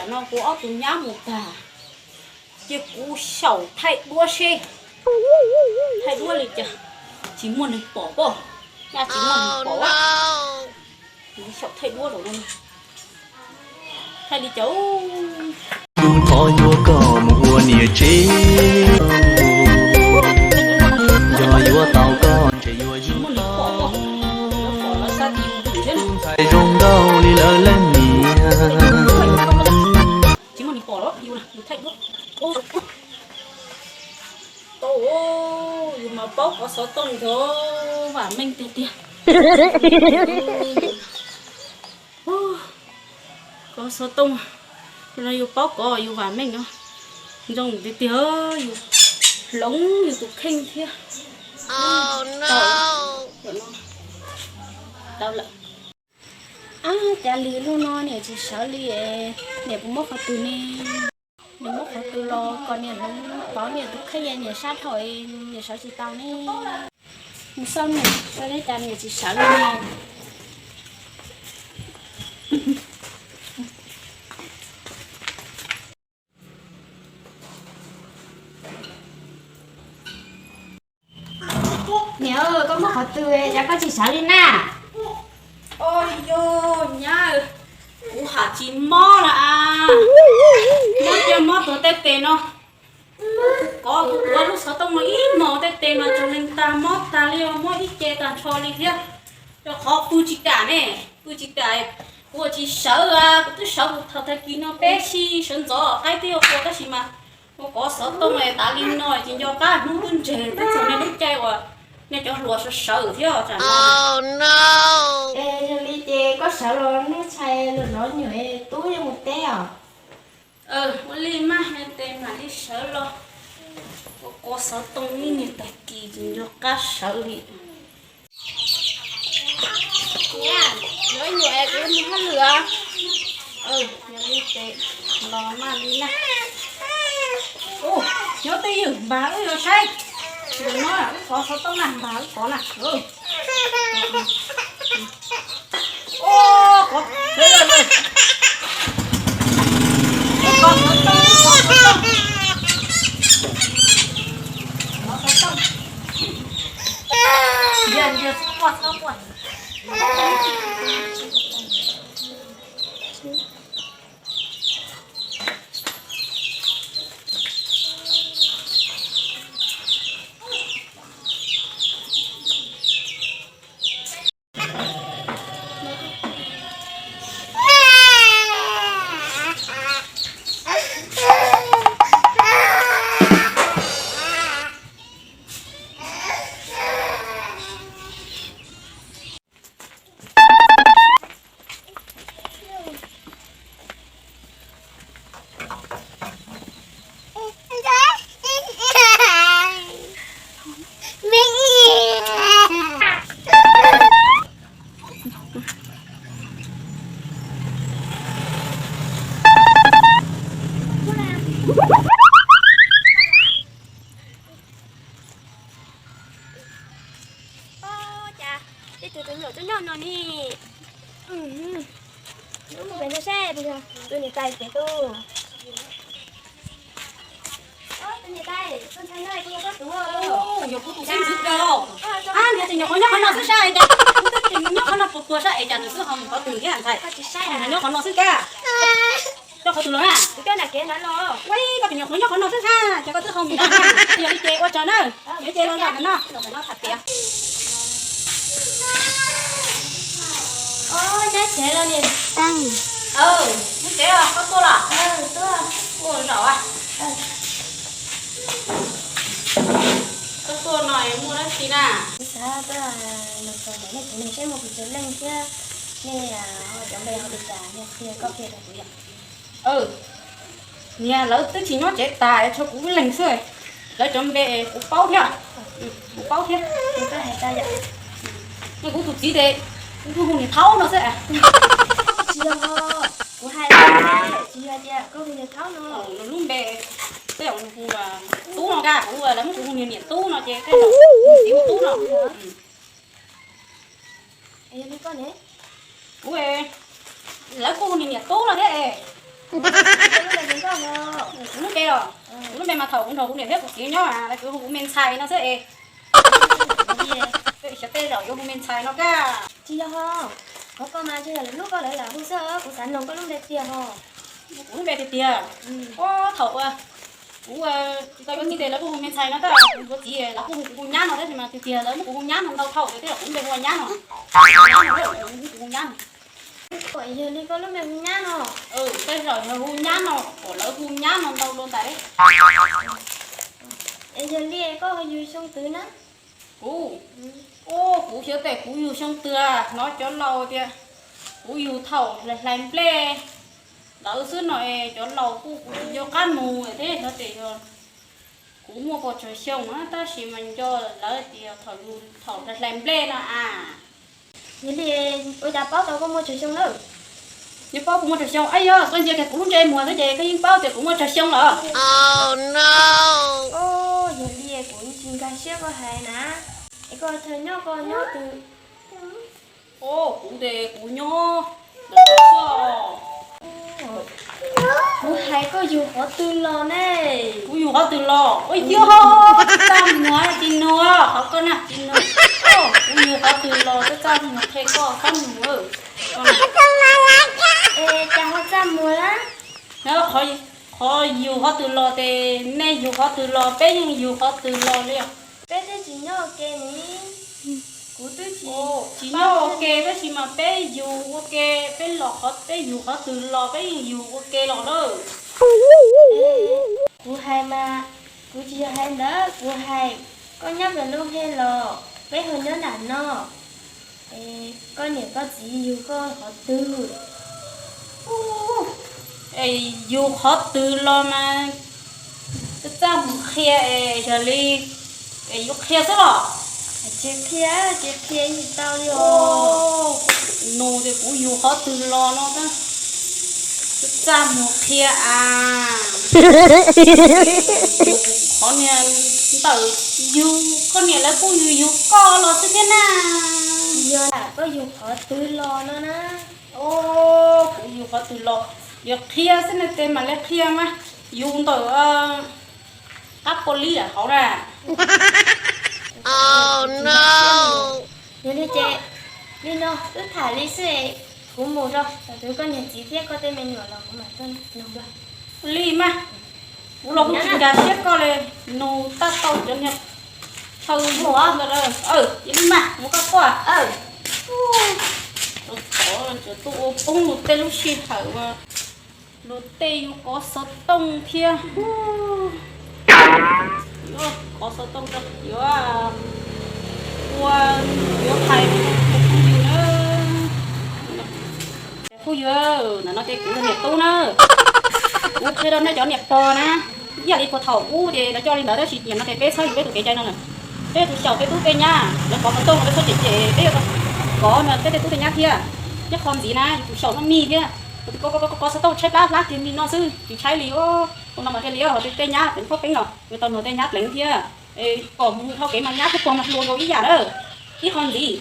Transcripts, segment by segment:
Tam no kuv ob tug nyab mus tag, ces kuv xyaum thaij duab seb, thaij duab li cas tsis muaj neeg pom pob, nyaj tsis muaj neeg pom. Kuv xyaum thaij duab zaum no, thaij li cas. Tus thov yuav koj mus ua niam tsev, yog yuav tau koj ntshe yuav zoo, ntxhais zoo nkauj li lawv leej niam. Tsis muaj neeg pom los yus thaij duab. Tau, yus mas paub kov xov tooj nrog vam meej tiag tiag. Kov xov tooj no yus paub kov yus vam meej no zoo tiag tiag, yus hloov yus tus kheej thiab. Tau lawm. Ab, cas lwm hnub no niam tsis sawv li, niam puas muab qhov twg ne? Niam muab qhov twg los kom niam hloov pauv niam tus kheej, niam sab dhau, niam sawv tsis tau ne. Mus xauj niam seb cas niam tsis sawv li ne. Niam, koj muab qhov twg, cas koj tsis sawv li na? Oj yog nyab, kuv hais tsis mob los as, mob cia mob tuag tej tes no. Kuv kov kuv tuav lub xov tooj no ib hmos tej tes mas tsaus leeg tag mob tag li, mob ib ce tag nrho li thiab. Rau qhov pw tsis kam ne, pw tsis kam, kuv ua tsis sawv, kuv twb sawv kuv thaum tag kis no peb sij sawv ntxov qaib twb yuav qua tab sis mas kuv kov xov tooj tas li no tsis nco qab hnub twb ntseg twb txog nej lub caij uas nej cov hluas sawv sawv thiab tsam no. Es yog li ces koj sawv los nej ntshai los zov nyuam tub yuav mus teb os. Ua li maj hais tes mam li sawv los, kuv kov xov tooj ib niag tag kis tsis nco qab sawv li. Niam, zov nyuam es kuv mus hauj lwm. Yog li ces los maj li na. Nyob twj ywm npag wb yuav saib. Ntawm no wb kov xov tooj na, npag wb kov na. Ua cas tej tus tus nyuam tuaj nyob no ne? Mus pem no seb tus niam tais pem tus. Tus niam tais, koj ntshai no kuv yog koj tus. Yog kuv tus xeeb ntxwv kawg. Ab, nws tseem nyuam qhuav nyob qhov no xwb sab es cas, kuv twb tseem nyob qhov no puas puas sab es cas nws twb ho mus qhov twg thiab ntxhais. Nws nyob qhov no xwb kab. Coj qhov twg los na? Kuv coj nram kev ntawd los. Ua li koj tseem nyuam qhuav nyob qhov no xwb sab, ces koj twb ho mus ntag. Yog li ces ua tsaug nawb, yog li ces los ntawm no, los ntawm no tham tias. Nyab tsev los niam. Nyab tsev, koj tuaj los? Ua zaum. Koj tuaj no muaj dab tsi na? Kuv xav tuaj nug txog ntawm nej tsev neeg seb muaj pes tsawg leej thiab nej cov npe hu li cas, nej qhia koj qhia rau kuv yom. Niag lawv twb tsis nyob tsev tas, tshuav kuv ib leeg xwb. Lawv cov npe kuv paub thiab. Kuv paub thiab. Nej kuv tus txiv ces kuv hu niam Thaub no xwb. Tsis yog, kuv hais tsis yog tias koj hu niam Thaub no. Nws lub npe, tej zaum nws hu Tub no, kuv lawv muab kuv hu niam Tub no ces tej zaum nws txiv hu Tub no. Kuv, lawv kuj hu niam Tub no thiab es. Kuv lub npe os, kuv lub npe mas thaum kuv nrog kuv niam thiab kuv txiv nyob mas lawv hu kuv me ntxhais no xwb es. Xyov tej zaum yuav hu me ntxhais no kag. Tsis yog ho, qhov ko mas tsis yog lawv hlub koj lawv lam hu xwb, kuv xav nug koj lub npe tiag ho. Kuv lub npe tiag tiag. Ua thaum kuv tsis tau yuav txiv ces lawv kuj hu me ntxhais no, tab kuv yuav txiv lawv kuj hu kuv hu nyab no, tab sis mas tiag tiag lawv muab kuv hu nyab no ntau thaum ces tej zaum kuv lub npe hu ua nyab no. Nyab no, kuv hu nyab no. Yog li koj lub npe hu nyab no. Tej zaum yog hu nyab no, kom lawv hu nyab no ntau dua ntais. Es yog li koj yug xyoo twg na? Kuv, kuv xyov tias kuv yug xyoo twg, hnov cov laus tias kuv yug thaum hlais hlais nplej ntawd xwb no es cov laus kuj kuv tsis nco qab mus thiab xyov tias yog kuv muaj puas tsawg xyoo na, tab sis mas nco lawv tias thaum yug thaum hlais hlais nplej no a. Yog li ua cas paub tau koj muaj tsawg xyoo lawm? Yog paub kuv muaj tsawg xyoo, ab yog koj ntsia kiag kuv lub ntsej muag xwb ces koj yeej paub tias kuv muaj tsawg xyoo lawm. Yog li kuv tsis nkag siab koj hais na. Es koj chaw nyob koj nyob twg? Kuv ces kuv nyob ntawm no xwb. Kuv hais koj yug qhov twg los ne? Kuv yug qhov twg los? Ua yog txaj muag tsis nug, qhov koj na tsis nug. Kuv yug qhov twg los txaj muag qhia koj txaj muag. Es cas ho txaj muag na? Qhov yug qhov twg los ces nej yug qhov twg los peb yeej yug qhov twg los li. Peb twb tsis nyob ua ke ni. Kuv twb tsis, tsis nyob ua ke tab sis mas peb yug ua ke, peb los qhov peb yug qhov twg los peb yeej yug ua ke los lawm. Kuv hais mas, kuv tsis yog hais ntawd, kuv hais koj nyob pem lub nqe los peb ho nyob nram no. Es koj niam koj txiv yug koj qhov twg? Es yug qhov twg los mas txaj mus qhia es yog li, es yuav qhia xwb los? Tsis qhia, tsis qhia tsis tau li os. Nug tias kuv yug qhov twg los no, txaj mus qhia as. Qhov niag ntawm yug koj niam lawv kuj yug yug koj los xwb thiab na. Yog koj yug qhov twg los no na? Kuv yug qhov twg los, yuav qhia xwb ne, tes mam li qhia mas. Yug ntawm qab pua lib hauv na. Yog li ces, li no wb tham li xwb, kuv mus rau, thaum twg koj niag txiv thiab koj tej me nyuam los kuv mam tuaj nug dua. Li mas, kuv los kuv tsis nkag siab koj li, nug tab tau cov niag chaw mus ntawd. Li mas mus koj quaj. Tov tuaj ua poob luag tej lub sij hawm ua luag tej yus kov xov tooj thiab. Kov xov tooj rau yuav ua, yuav hais rau phooj ywg na. Phooj ywg, ntawm no ces kuv niam tub na, kuv qhia rau nej cov niam pog na, ib yam li puag thaum ub ces lawv coj li ntawd tab sis nim no ces peb txhob yuav peb tus kev cai no lawm. Peb tus xyaum tej tub tej nyab lawv kov xov tooj no peb txhob cem cem, peb yuav kov no peb tej tub tej nyab thiab. Nyob qhov ntxiv na yus tus xyaum noj mij thiab, kov kov kov xov tooj tshaib plab hlab kiag li no xwb tsis tshaib li os. Ua no mas thiaj li ho tej nyab pleev phob peeb los yuav tau nrog tej nyab pleev thiab. Kom mus dhau kev mas nyab thiab pog mas hluas nkaus ib yam na. Ib qho ntxiv,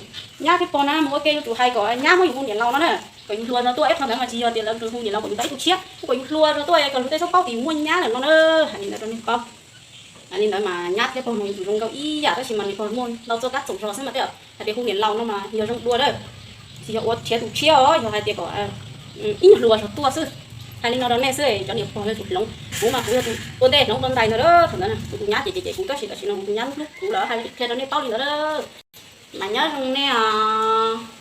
nyab thiab pog na mus ua ke yuav tsum hais kom nyab muab yus hu niam laus no na, kom yus hluas rau tuaj. Ib qho ntawd mas tsis yog tias lawv hu niam laus kom yus tau ib tug tshiab, kom yus hluas rau tuaj kom luag tej txhob paub tias yus muaj nyab lawm no na. Hais li ntawd rau nej paub. Hais li ntawd mas nyab thiab pog mas yuav tsum zoo nkauj ib yam tab sis mas niam pog muaj ntau txoj kab txoom zog xwb mas tej hais tias hu niam laus no mas yog zoo dua lawm, tsis yog ua rhiav tus tshiab os, yog hais tias kom ib nyuag hluas zog tuaj xwb. Hais li no rau nej xwb, cov niam pog yuav tsum hloov. Kuv mas kuv yog tus ua ntej hloov ua ntais ntawd, thaum ntawd kuv tus nyab ces ces kuv tab sis tam sim no kuv tus nyab hlub kuv lawm, hais qhia rau nej paub li ntawd. Mas nyob zoo nej os.